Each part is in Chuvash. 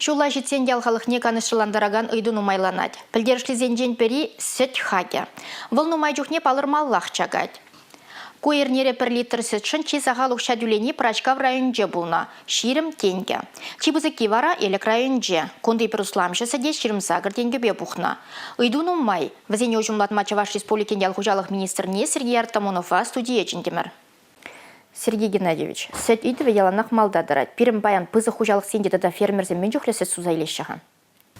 Ҫулла ҫитсен ял халӑхне канӑҫсӑрлантаракан ыйту нумайланать. Пӗлтерӗшлисенчен пӗри – сӗт хакӗ. Вӑл нумай чухне палӑрмаллах чакать. Ку эрнере пӗр литр сӗтшӗн чи сахал укҫа тӳлени Пӑрачкав районӗнче пулнӑ – 20 тенкӗ. Чи пысӑкки вара Элӗк районӗнче. Кунти пӗр усламҫӑ сӗте 28 тенкӗпе пухнӑ. Ыйту нумай. Вӗсене уҫӑмлатма Чӑваш Республикин ял хуҫалӑх министрне Сергей Артамонова студие чӗнтӗмӗр. Сергей Геннадьевич, сӗт ыйтӑвӗ яланах малта тӑрать. Пирӗн паян пысӑк хуҫалӑхсенче тата фермерсем мӗн чухлӗ сӗт суса илеҫҫӗ-ха?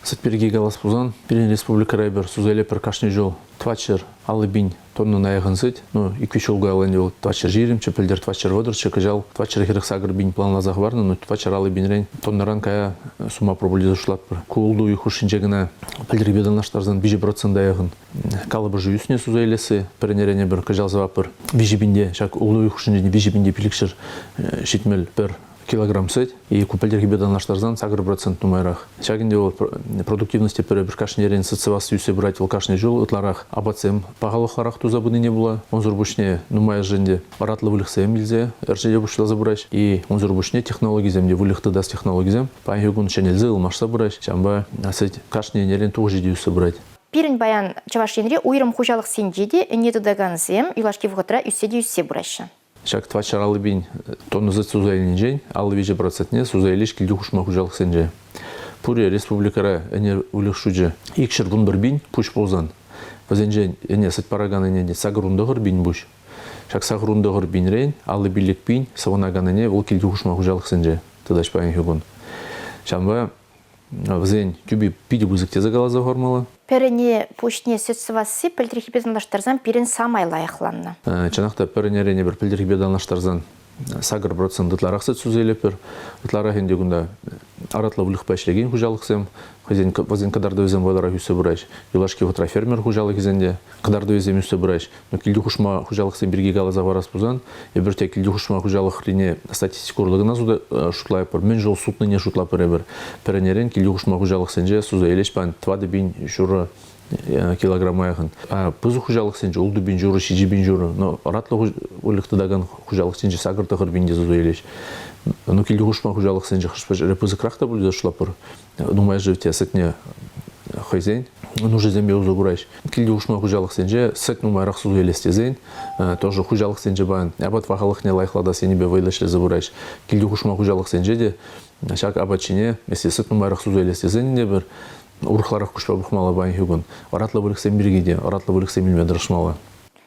Сӗт пирки калас пулсан, пирӗн республикӑра эпир суса илетпӗр кашни ҫул 450 пин тоннӑна яхӑн сӗт. Ну, иккӗ ҫул каялла ӗнтӗ вӑл 420-ччӗ, пӗлтӗр 430-ччӗ, кӑҫал 448 пин планласа хӑварнӑ, ну, 450 пинрен тоннӑран кая сума пробовали шутлатпӑр. Ку ултӑ уйӑх хушшинче кӑна пӗлтӗрхипе танлаштарсан 3% яхӑн калӑпӑшӗ ӳснӗ суса илесси пӗр ӗнерен эпир кӑҫал сӑваппӑр. 3 пинте, ҫак ултӑ уйӑх хушшинче 3 пинте 571 килограмм сӗт. И ку пӗлтӗрхипе танлаштарсан 8% нумайрах. Ҫак ӗнтӗ вӑл продуктивность пӗр кашни эрен сӗт сӑвасси ӳссе пырать вӑл кашни ҫул ытларах апатсем пахалӑхларах туса пынине пула. Унсӑр пуҫне нумайӑшӗ ӗнтӗ ӑратлӑ выльӑхсем илсе ӗрчете пуҫласа пыраҫ. И унсӑр пуҫне технологисем те выльӑх тытас технологисем паянхи кун ҫӗнелсе ылмашса пыраҫ. Ҫавӑнпа сӗт кашни ӗнерен тухӑҫӗ те ӳссе пырать. Пирӗн паян Чӑваш Енре уйрӑм хуҫалӑхсенче те ӗне тытакансем юлашки вӑхӑтра ӳссе те ӳссе пыраҫҫӗ. Ҫак 450 пин тонна сӗт суса илнинчен 53 процентне суса илӗҫ килти хушма хуҫалӑхсенче. Пурӗ республикӑра ӗне выльӑх шучӗ 211 пин пуҫ пулсан, вӗсенчен ӗне сӗт паракан ӗне 89 пин пуҫ. Ҫак 89 пинрен 55 пин сӑвӑнакан ӗне вӑл килти хушма хуҫалӑхсенче тытаҫ паянхи кун. Ҫавӑнпа вӗсен тӳпи питӗ пысӑк тесе каласа хӑвармалла. Пӗр ӗне пуҫне сӗт сӑвасси пӗлтӗрхипе танлаштарсан пирӗн самай лайӑхланнӑ. Чӑнах та пӗр ӗнерен эпир пӗлтӗрхипе танлаштарсан 8% ытларах сӗт суса илетпӗр. Ытларах ӗнтӗ кунта аратлӑ выльӑхпа ӗҫлекен хуҫалӑхсем хӑйсен вӗсен кӑтартӑвӗсем вӑйлӑрах ӳссе пыраҫ. Юлашки вӑхӑтра фермер хуҫалӑхӗсен те кӑтартӑвӗсем ӳссе пыраҫ. Но килти хушма хуҫалӑхсем пирки каласа парас пулсан, эпир те килти хушма хуҫалӑхрине статистика урлӑ кӑна шутлайӑпӑр. Мӗн ҫул сутнине шутлатпӑр эпир. Пӗр ӗнерен килти хушма хуҫалӑхсенче суса илӗҫ пан 4 пин ҫурӑ килограмма яхӑн. А пысӑк хуҫалӑхсенче 6 пин ҫурӑ, 7 пин ҫурӑ. Но ӑратлӑ выльӑх тытакан хуҫалӑхсенче 8-9 пин те суса илӗҫ. Ну, килти хушма хуҫалӑхсенче хӑш-пӗр пысӑкрах та пуль шутлатпӑр. Нумайӑшӗ те сӗтне хӑйсен нушисемпе усӑ кураҫ. Килти хушма хуҫалӑхсенче сӗт нумайрах суту илес тесен, тоже хуҫалӑхсенче паян апат пахалӑхне лайӑхлатас енӗпе вӑйлӑ ӗҫлесе пыраҫ. Килти хушма хуҫалӑхсенче те ҫак апат ҫине, если сӗт нумайрах суту илес тесен те пӗр урӑхларах куҫпа пӑхмалла паянхи кун. Ӑратлӑ выльӑхсем пирки те ӑратлӑ выльӑхсем илме тӑрӑшмалла.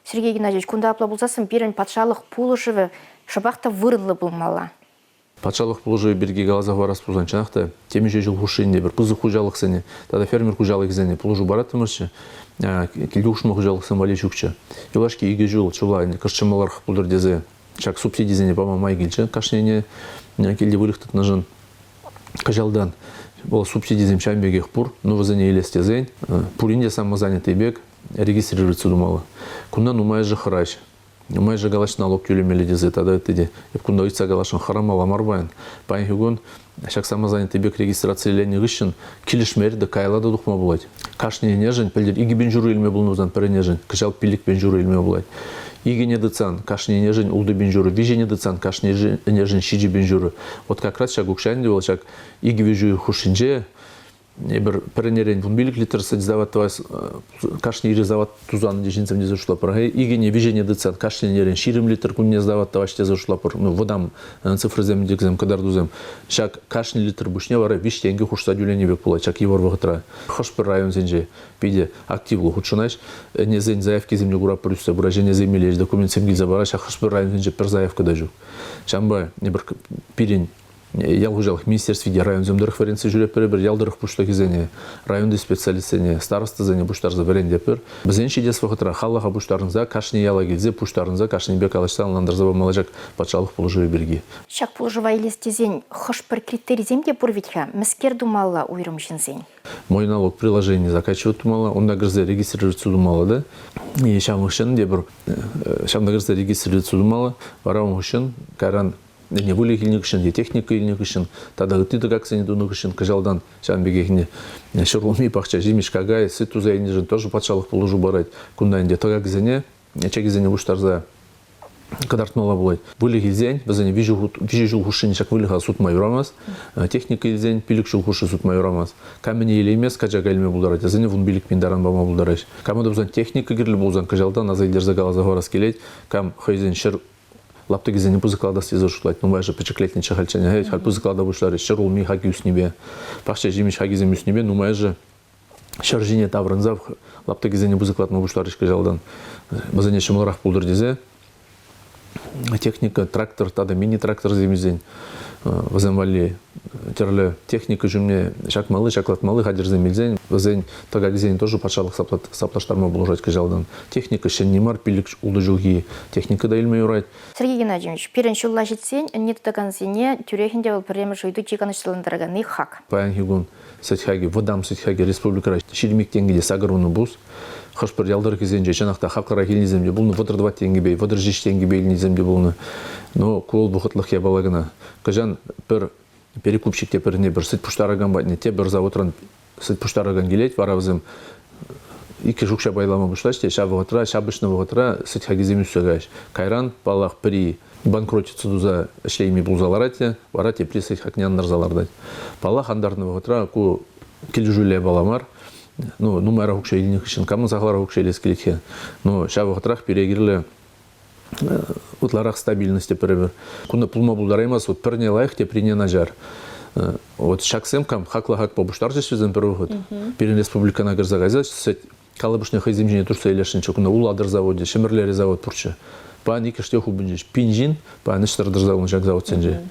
Сергей Геннадьевич, кунта апла пулсассӑн пирӗн патшалӑх пулӑшӑвӗ шӑпах та вырӑнлӑ пулмалла. Патшалӑх пулӑшӑвӗ пирки каласа хӑварас пулсан, чӑнах та, темиҫе ҫул хушшинче пӗр пысӑк хуҫалӑхсене тата фермер хуҫалӑхӗсене пулӑшу параттӑмӑрччӗ, килти хушма хуҫалӑхсем валли ҫукчӗ. Юлашки икӗ ҫул ҫулла ӗнтӗ кӑшт ҫӑмӑлрах пултӑр тесе ҫак субсидисене пама май килчӗ кашнине килте выльӑх тытнӑшӑн. Кӑҫалтан вӑл субсидисем ҫавӑн пекех пур, но вӗсене илес тесен пурин те самозанятый пек регистрироваться тумалла. Кунта нумайӑшӗ хӑраҫ. Нумайӑшӗ калаҫ налог тӳлемелле тесе тата ытти те. Эп кунта ыйтса каласшӑн хӑрамалла мар паян. Паянхи кун ҫак самозанятый пек регистрациленнӗ хыҫҫӑн килӗшмерӗ те каялла та тухма пулать. Кашни ӗнешӗн пӗлтӗр 2 пин ҫурӑ илме пулнӑ пулсан пӗр ӗнешӗн кӑҫал 5 пин ҫурӑ илме пулать. Икӗ ӗне тытсан кашни ӗнешӗн 6 пин ҫурӑ, виҫӗ ӗне тытсан кашни ӗнешӗн 7 пин ҫурӑ. Вот как раз ҫак укҫа ӗнтӗ вӑл ҫак икӗ виҫӗ уйӑх хушшинче Эпир пӗр ӗнерен 15 литр сӗт завод тӑвас, кашни ире завод тусан ҫынсем тесе шутлатпӑр. Икӗне, виҫӗне тытсан кашни ӗнерен 20 литр кунне завод тӑваҫ тесе шутлатпӑр. Ну, вӑтам цифрӑсем тексем, кӑтартусем. Ҫак кашни литр пуҫне вара 3 тенкӗ хушса тӳлени пек пулать ҫак йывӑр вӑхӑтра. Хӑш-пӗр районсенче питӗ активлӑ хутшӑнаҫ. Ӗнесен заявкисем те куратпӑр ӳссе пыраҫ, ӗнесем илеҫ, документсем килсе параҫ. Хӑш-пӗр районсенче пӗр заявка та ҫук. Ҫавӑнпа эпир пирӗн Ял хуҫалӑх министерстви те районсем тӑрӑх вӗрентсе ҫӳретпӗр эпир, ял тӑрӑх пуҫлӑхӗсене, районти специалистсене, старостӑсене пуҫтарса вӗрентетпӗр. Вӗсен ҫитес вӑхӑтра халӑха пуҫтарӑнса, кашни яла килсе пуҫтарӑнса кашнинпе калаҫса ӑнлантарса памалла ҫак патшалӑх пулӑшӑвӗ пирки. Ҫак пулӑшӑва илес тесен хӑш-пӗр критерисем те пур вӗт-ха. Мӗскер тумалла уйрӑм ҫынсен? Мой налог приложение закачивать тумалла, унта кӗрсе регистрироваться тумалла да. И ҫавӑн хыҫҫӑн тепӗр ҫавна кӗрсе регистрироваться тумалла, вара ун хыҫҫӑн кайран ӗне выльӑх илнӗ хыҫҫӑн е техника илнӗ хыҫҫӑн тата ытти тӑкаксене тунӑ хыҫҫӑн кӑҫалтан ҫавӑн пекех ӗнтӗ ҫӗрулми, пахча ҫимӗҫ, какай, сӗт туса илнӗшӗн тоже патшалӑх пулӑшу парать. Кунта ӗнтӗ тӑкакӗсене, чекӗсене пуҫтарса кӑтартмалла пулать. Выльӑх илсен, вӗсене виҫӗ ҫул хушшинче ҫак выльӑха сутма юрамасть. Техника илсен, 5 ҫул хушши сутма юрамасть. Камӗне илеймест, качака илме пултарать. Вӗсене 15 000 таран пама пултараҫ. Кама та пулсан техника кирлӗ пулсан, кӑҫалтан аса илтерсе каласа хӑварас килет. Кам хӑйсен ҫӗр лаптӑкӗсене пысӑклатас тесе шутлать. Нумайӑшӗ пӗчӗклетнӗччӗ хальччен. Халь пысӑклата пуҫларӗҫ. Ҫӗр улми хакӗ ӳснипе, пахча ҫимӗҫ хакӗсем ӳснипе нумайӑшӗ ҫӗр ҫине таврӑнса лаптӑкӗсене пысӑклатма пуҫларӗҫ кӑҫалтан. Вӗсене ҫӑмӑлрах пултӑр тесе техника, трактор тата мини-тракторсем илсен вӗсем валли тӗрлӗ техника ҫумне ҫакмалли, ҫаклатмалли хатӗрсем илсен вӗсен тӑкакӗсене тоже патшалӑх саплаштарма пулӑшать кӑҫалтан. Техника ҫӗнни мар, 5-ултӑ ҫулхи техника та илме юрать. Сергей Геннадьевич, пирӗн ҫулла ҫитсен ӗне тытакансене тӳрех ӗнтӗ вӑл пӗрремӗш ыйту чи канӑҫсӑрлантараканни хак. Паянхи кун сӗт хакӗ, вӑтам сӗт хакӗ республикӑра 22 тенкӗ те 80 пус. Хӑш-пӗр ял тӑрӑхӗсенче чӑнах та хаклӑрах илнисем те пулнӑ, 34 тенкӗпе, 37 тенкӗпе илнисем те пулнӑ. Но ку вӑл вӑхӑтлӑх япала кӑна. Кӑҫан пӗр перекупщик те пӗрне пӗр сӗт пуҫтаракан патне тепӗр заводран сӗт пуҫтаракан килет, вара вӗсем иккӗш укҫа пайлама пуҫлаҫ те ҫав вӑхӑтра, ҫапӑҫнӑ вӑхӑтра сӗт хакӗсем ӳссе кайӗҫ. Кайран, паллах, пӗри банкротиться туса ӗҫлейми пулса ларать те, вара тепри сӗт хакне антарса лартать. Паллах, антарнӑ вӑхӑтра ку килӗшӳллӗ япала мар. Ну, нумайрах укҫа илнӗ хыҫҫӑн камӑн сахалрах укҫа илес килет-ха. Но ҫав вӑхӑтрах пире кирлӗ ытларах стабильность тепӗр. Кунта пулма пултараймасть, вот пӗрне лайӑх, теприне начар. Вот ҫаксем кам хаклӑ хакпа пуҫтарчӗҫ вӗсем пӗр вӑхӑт. Пирӗн республикӑна кӗрсе кайса сӗт калӑпӑшне хӑйсем ҫине туртса илесшӗнччӗ. Кунта Улатӑр завочӗ, Ҫӗмӗрлери завод пурччӗ. Паян иккӗш те хупӑнчӗҫ. Пин ҫын паян ӗҫсӗр тӑрса юлнӑ ҫак заводсенче.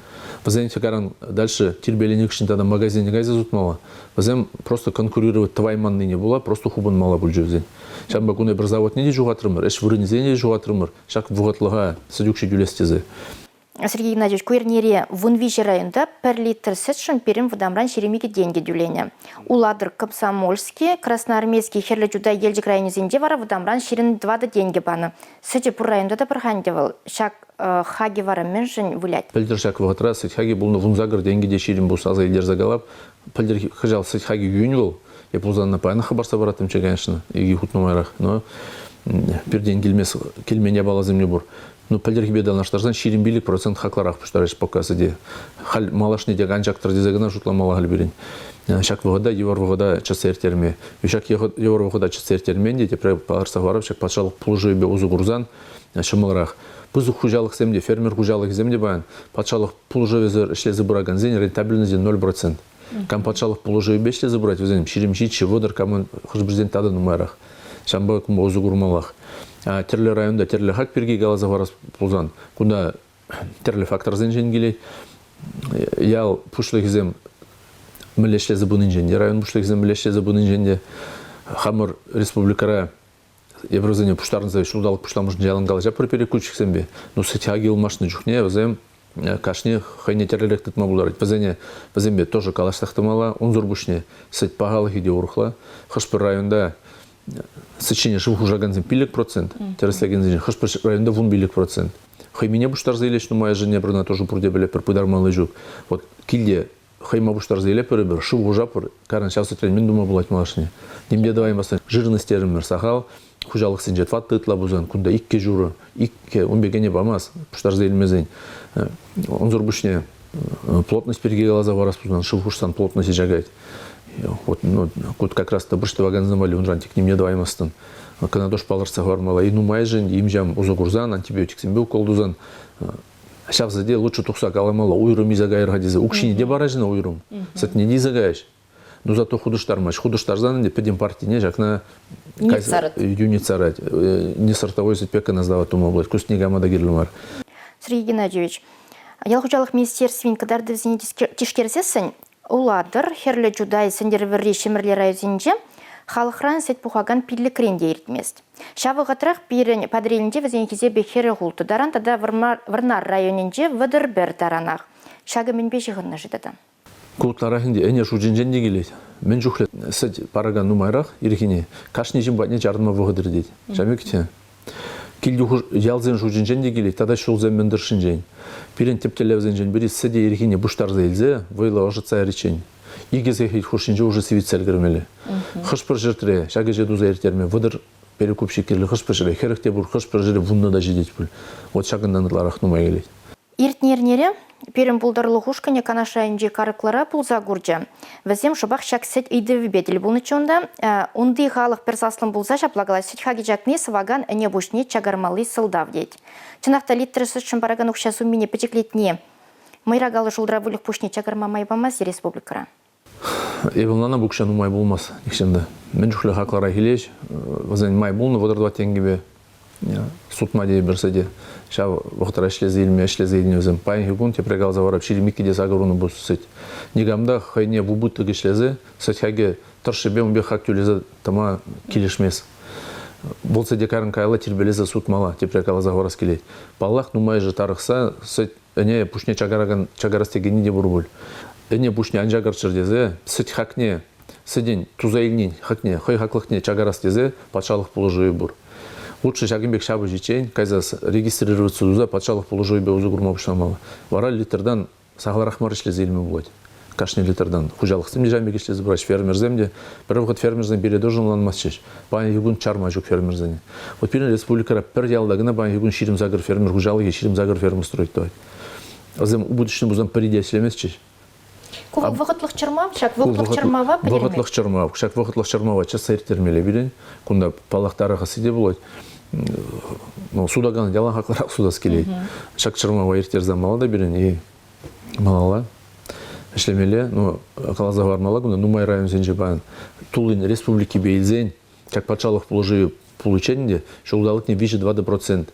Вӗсен кайран дальше тирпейленӗ хыҫҫӑн тата магазине кайса сутмалла. Вӗсем просто конкурировать тӑвайманнине пула просто хупӑнмалла пулчӗ вӗсен. Ҫавӑнпа кунта пӗр заводне те ҫухатрӑмӑр, ӗҫ вырӑнӗсене те ҫухатрӑмӑр ҫак вӑхӑтлӑха сӗт укҫи тӳлес тесе. Сергей Геннадьевич, ку эрнере 13 районта пӗр литр сӗтшӗн пирӗн вӑтамран 22 тенкӗ тӳленӗ. Улатӑр, Комсомольски, Красноармейски, Хӗрлӗ Чутай, Елчӗк районӗсенче вара вӑтамран 24 тенкӗ панӑ. Сӗчӗ пур районта та пӗр-ха ӗнтӗ вӑл. Ҫак хакӗ вара мӗншӗн вылять? Пӗлтӗр ҫак вӑхӑтра сӗт хакӗ пулнӑ 18 тенкӗ те 20 пус аса илтерсе калап. Пӗлтӗр кӑҫал сӗт хакӗ йӳн вӑл. Эп пулсан паянах хӑпарса параттӑмччӗ, конечно, икӗ хут нумайрах. Но пиртен килмес, килмен япаласем те пур. Ну, пӗлтӗрхипе танлаштарсан 25% хаклӑрах пуҫтараҫ пока сӗте. Халь малашне те ан чактӑр тесе кӑна шутламалла халь пирӗн. Ҫак вӑхӑта йывӑр вӑхӑта чӑтса ирттерме. Ҫак йывӑр вӑхӑта чӑтса ирттермен те тепре палӑртса хӑварап, ҫак патшалӑх пулӑшӑвӗпе усӑ курсан ҫӑмӑлрах. Пысӑк хуҫалӑхсем те, фермер хуҫалӑхӗсем те паян патшалӑх пулӑшӑвӗсӗр ӗҫлесе пыракансен рентабельности 0%. Кам патшалӑх пулӑшӑвӗпе ӗҫлесе пырать, вӗсем 27, 30, камӑн хӑш-пӗрисен тата нумайрах. Ҫавӑнпа кунпа усӑ курмаллах. Тӗрлӗ районта тӗрлӗ хак пирки каласа парас пулсан, кунта тӗрлӗ факторсенчен килет. Ял пуҫлӑхӗсем мӗнле ӗҫлесе пынинчен те, район пуҫлӑхӗсем мӗнле ӗҫлесе пынинчен те хамӑр республикӑра эпир вӗсене пуҫтарӑнса ҫулталӑк пуҫламӑшӗнче ялан калаҫатпӑр перекупщиксемпе. Ну, сӗт хакӗ ылмашнӑ чухне вӗсем кашни хӑйне тӗрлӗрех тытма пултарать. Вӗсене вӗсемпе тоже калаҫсах тӑмалла. Унсӑр пуҫне сӗт пахалӑхӗ те урӑхла. Хӑш-пӗр районта сӗт ҫине шыв хушакансем 5%, тӗрӗслекенсенчен хӑш-пӗр районта 15%. Хӑймине пуҫтарса илеҫ нумайӑшӗнне пӗр тоже пурте пӗлетпӗр, пытармалли ҫук. Вот килте хӑйма пуҫтарса илетпӗр эпир, шыв хушатпӑр, каран ҫав сӗтрен мӗн тума пулать малашне? Ним те тӑваймастӑн. Жирность терӗмӗр сахал, хуҫалӑхсенче тӑваттӑ ытла пулсан, кунта иккӗ ҫурӑ, иккӗ, ун пек ӗне памасть, пуҫтарса илмесен. Унсӑр пуҫне плотность пирки каласа парас пулсан, шыв хушсан плотность чакать. Вот, ну, вот как раз тӑпӑш тӑвакансем валли унран тек нимне тӑваймастӑн. Кӑна тоже палӑртса хӑвармалла. И нумайӑшӗн им-ҫам усӑ курсан, антибиотиксемпе укол тусан, ҫав сӗте лучше тухса каламалла, уйрӑм илсе кайӑр-ха тесе. Укҫине те параҫҫӗ уйрӑм, сӗтне те илсе каяҫ. Ну, зато хутӑштармасть. Хутӑштарсан ӗнтӗ пӗтӗм партине ҫакна юнит сарать. Не сортовой сӗтпе кӑна сдавать тума пулать. Куст никама та кирлӗ мар. Сергей Геннадьевич, ял хуҫалӑх министерствин кӑтартӑвӗсене тишкерсессӗн Улатӑр, Хӗрлӗ Чутай, Сӗнтӗрвӑрри, Ҫӗмӗрле районӗсенче халӑхран сӗт пухакан пиллӗкрен те иртмест. Ҫав вӑхӑтрах пирӗн Патӑрьелӗнче вӗсен хисепӗ 46 таран тата Вӑрнар районӗнче 31 таранах. Ҫакӑ мӗнпе ҫыхӑннӑ-ши тата? Ку ытларах ӗнтӗ ӗне шучӗнчен те килет. Мӗн чухлӗ сӗт паракан нумайрах ирхине кашни ҫын патне чарӑнма вӑхӑт иртет. Ҫав пек те. Килти ялсен шучӗнчен те килет тата ҫулсем мӗн тӑршшӗнчен. Пирӗн тӗп тӗллевсенчен пӗри сӗте ирхине пуҫтарса илсе вӑйлӑ ӑшӑтса яриччен икӗ сехет хушшинче уже сивӗтсе ӗлкӗрмелле. Хӑш-пӗр ҫӗртре ҫак ӗҫе туса ирттерме 30. Перекупщик кирлӗ хӑш-пӗр ҫӗре 40 те пур, хӑш-пӗр ҫӗре 10 та ҫитет пуль. Вот ҫакӑнтан ытларах нумай килет. Иртнӗ эрнере пирӗн пултарулӑх ушкӑнӗ Канаш районӗнчи Карӑклӑра пулса курчӗ. Вӗсем шӑпах ҫак сӗт ыйтӑвӗпе тӗл пулнӑччӗ унта. Унти халӑх пӗр саслӑн пулса ҫапла калать, сӗт хакӗ чакни сӑвакан ӗне пуҫне чакармалли сӑлтав тет. Чӑнах та литр сӗтшӗн паракан укҫа суммине пӗчӗклетни мӑйракаллӑ шултра выльӑх пуҫне чакарма май памасть республикӑра. Эпӗ ӑнланам, укҫа нумай пулмасть нихҫан та. Мӗн чухлӗ хаклӑрах илеҫ, вӗсен май пулнӑ 34 тенкӗпе сутма тейӗпӗр сӗте. Ҫав вӑхӑтра ӗҫлесе илме, ӗҫлесе илнӗ вӗсем. Паянхи кун тепре каласа парап, 22 те 80 пус сӗт. Никам та хӑйне в убыток ӗҫлесе сӗт хакӗ тӑршшӗпе ун пек хак тӳлесе тӑма килӗшмест. Вӑл сӗте кайран каялла тирпейлесе сутмалла, тепре каласа хӑварас килет. Паллах, нумайӑшӗ тарӑхса сӗт ӗне пуҫне чакаракан чакарас текенни те пур пуль. Ӗне пуҫне ан чакарччӑр тесе сӗт хакне, сӗтӗн туса илнин хакне, хӑй хаклӑхне чакарас тесе патшалӑх пулӑшӑвӗ пур. Лучше ҫакӑн пек ҫапӑҫиччен кайса регистрироваться туса патшалӑх пулӑшӑвӗпе усӑ курма пуҫламалла. Вара литртан сахалрах мар ӗҫлесе илме пулать. Кашни литртан. Хуҫалӑхсем те ҫавӑн пек ӗҫлесе пыраҫҫӗ, фермерсем те. Пӗр вӑхӑт фермерсем пире тоже ӑнланмастчӗҫ. Паянхи кун чарма ҫук фермерсене. Вот пирӗн республикӑра пӗр ялта кӑна паянхи кун 28 фермер хуҫалӑхӗ, 28 ферма строить тӑвать. Вӗсем убыточный пулсан пӗри те ӗҫлеместчӗҫ. Ку вӑл вӑхӑтлӑх чӑрмав, ҫак вӑхӑтлӑх чӑрмава пӗтерме? Вӑхӑтлӑх чӑрмав. Ҫак вӑхӑтлӑх чӑрмава чӑтса ирттермелле пирӗн. Кунта паллах тарӑхасси те пулать. Ну, сутакан ялан хаклӑрах сутас килет. Ҫак чӑрмава ирттерсе мала та пирӗн и малалла ӗҫлемелле. Ну, каласа хӑвармалла, кунта нумай районсенче паян туллин республикипе илсен ҫак патшалӑх пулӑшӑвӗ пуличчен те ҫулталӑкне 3-4%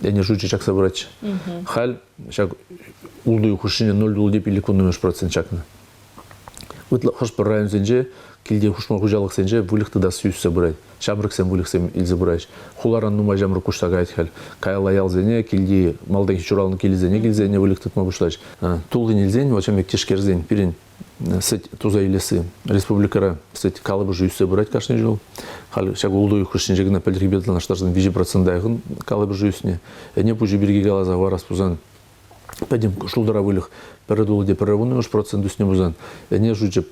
ӗне шучӗ чакса пыратчӗ. Халь ҫак ултӑ хушшине 0,5 процент чакнӑ. Ытла хӑш-пӗр районсенче килте хушма хуҫалӑхсенче выльӑх тытасси ӳссе пырать. Ҫамрӑксем выльӑхсем илсе пыраҫ. Хуларан нумай ҫамрӑк куҫса каять халь. Каялла ялсене, килти малтанхи ҫуралнӑ килӗсене килсе ӗне выльӑх тытма пуҫлаҫ. Туллин илсен, вот ҫавӑн пек тишкерсен, пирӗн сӗт туса илесси республикӑра сӗт калӑпӑшӗ ӳссе пырать кашни ҫул. Халь ҫак ултӑ уйӑх хушшинче кӑна пӗлтӗрхипе танлаштарсан 3% яхӑн калӑпӑшӗ ӳснӗ. Ӗне пуҫӗ пирки каласа хӑварас пулсан, пӗтӗм шултӑра выльӑх пӗрре тулли те пӗрре вуннӑмӗш процент ӳснӗ пулсан, ӗне шучӗ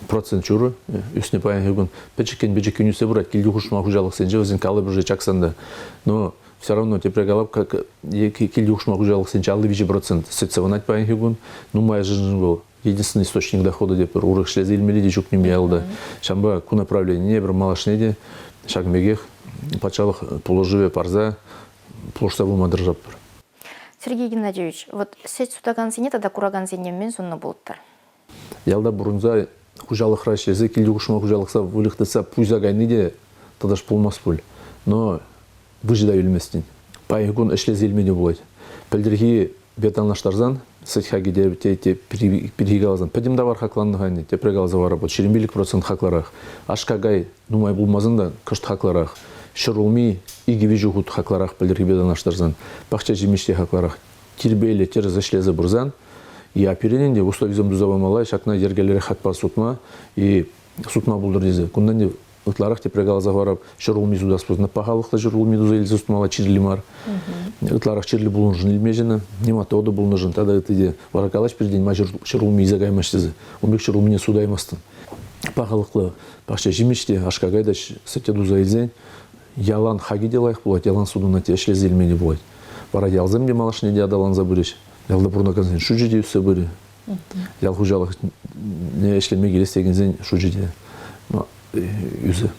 процент ҫурӑ ӳснӗ паянхи кун. Пӗчӗккӗн-пӗчӗккӗн ӳссе пырать. Килти хушма хуҫалӑхсенче вӗсен калӑпӑшӗ чаксан та. Но все равно тепре калап, как килти хушма хуҫалӑхсенче 53% сӗт сӑвӑнать паянхи кун. Нумайӑшӗшӗн вӑл единственный источник дохода тепӗр урӑх ӗҫлесе илмелли те ҫук ним ялта. Ҫавӑнпа ку направленине пӗр малашне те ҫакӑн пекех патшалӑх пулӑшӑвӗ парса пулӑшса пыма тӑрӑшатпӑр. Сергей Геннадьевич, вот сеть сутакансене тата куракансене мӗн суннӑ пулӑттӑр? Ялта пурӑнса хуҫалӑхра ӗҫлесе килти хушма хуҫалӑхса выльӑх тытса пуйса кайни те тӑтӑш пулмасть пуль. Но выҫӑ та юлместӗн. Паянхи кун ӗҫлесе илме те пулать. Пӗлтӗрхи пе танлаштарсан, сӗт хакӗ те, те, те пирки каласан, пӗтӗм тавар хакланнӑ-ха ӗнтӗ, тепре каласа вара вот 25% хаклӑрах. Аш-какай нумай пулмасан та кӑшт хаклӑрах. Ҫӗрулми икӗ-виҫӗ хут хаклӑрах пӗлтӗрхипе танлаштарсан. Пахча ҫимӗҫ те хаклӑрах. Тирпейлӗ тӗрӗс ӗҫлесе пырсан, я пирӗн ӗнтӗ условисем туса памалла, ҫакна йӗркеллӗрех хакпа сутма и сутма пултӑр тесе. Кунтан те ытларах тепре каласа хӑварап, ҫӗрулми сутас пулсан пахалӑхлӑ ҫӗрулми туса илсе сутмалла чирлӗ мар. Ытларах чирлӗ пулнӑшӑн илмеҫҫӗ нематода пулнӑшӑн тата ытти те. Вара калаҫ пиртен ма ҫӗрулми илсе каймасть тесе. Ун пек ҫӗрулмине сутаймастӑн. Пахалӑхлӑ пахча ҫимӗҫ те, аш-какай та сӗт те туса илсен ялан хакӗ те лайӑх пулать, ялан сутӑнать те, ӗҫлесе илме те пулать. Вара ялсем те малашне те аталанса пырӗҫ. Ялта пурӑнакансен шучӗ те ӳссе пырӗ. Ял хуҫалӑхне ӗҫлеме килес текенсен шучӗ те ӳсӗ.